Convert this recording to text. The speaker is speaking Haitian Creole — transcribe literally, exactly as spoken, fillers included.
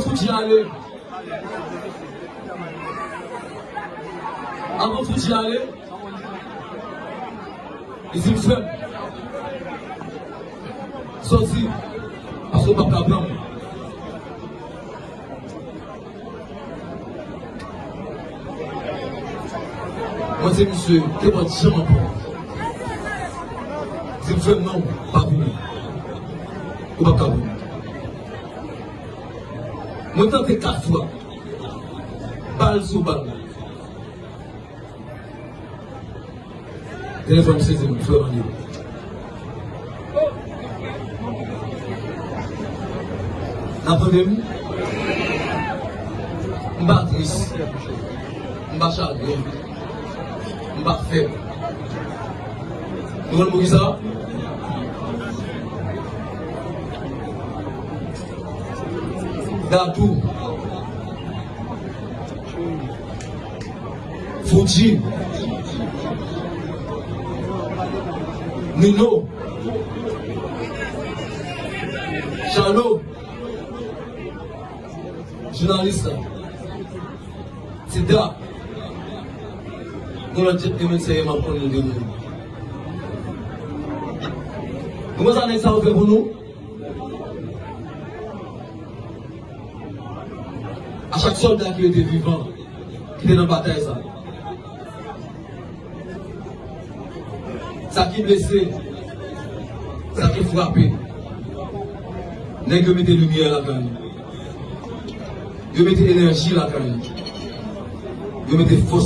Fouti ale. Avan Fouti ale, li di m, "Frè m, sòti, paske w p ap ka pran m." Mwen se misye, te pran janm ankò. Di m, "Frè m, non, pa vini. Ou p ap ka vini." Mwen tante kat fwa. Bal sou bal. Telefòn sezi m, frè m ale. N ap tande m? M pa tris. M pa chagren. M pa fèb. Nou konn poukisa? Dadou. Fouti. Nino. Chalo. Jounalis la. Tida. Gon lòt jet demen serye m ap konnen de moun. Nou konn sa nèg sa yo fè pou nou? A chak sòlda ki rete vivan, ki te nan batay sa. Sa ki blese, sa ki frape, nèg yo mete limyè lakay nou. Yo mete enèji lakay nou. Yo mete fòs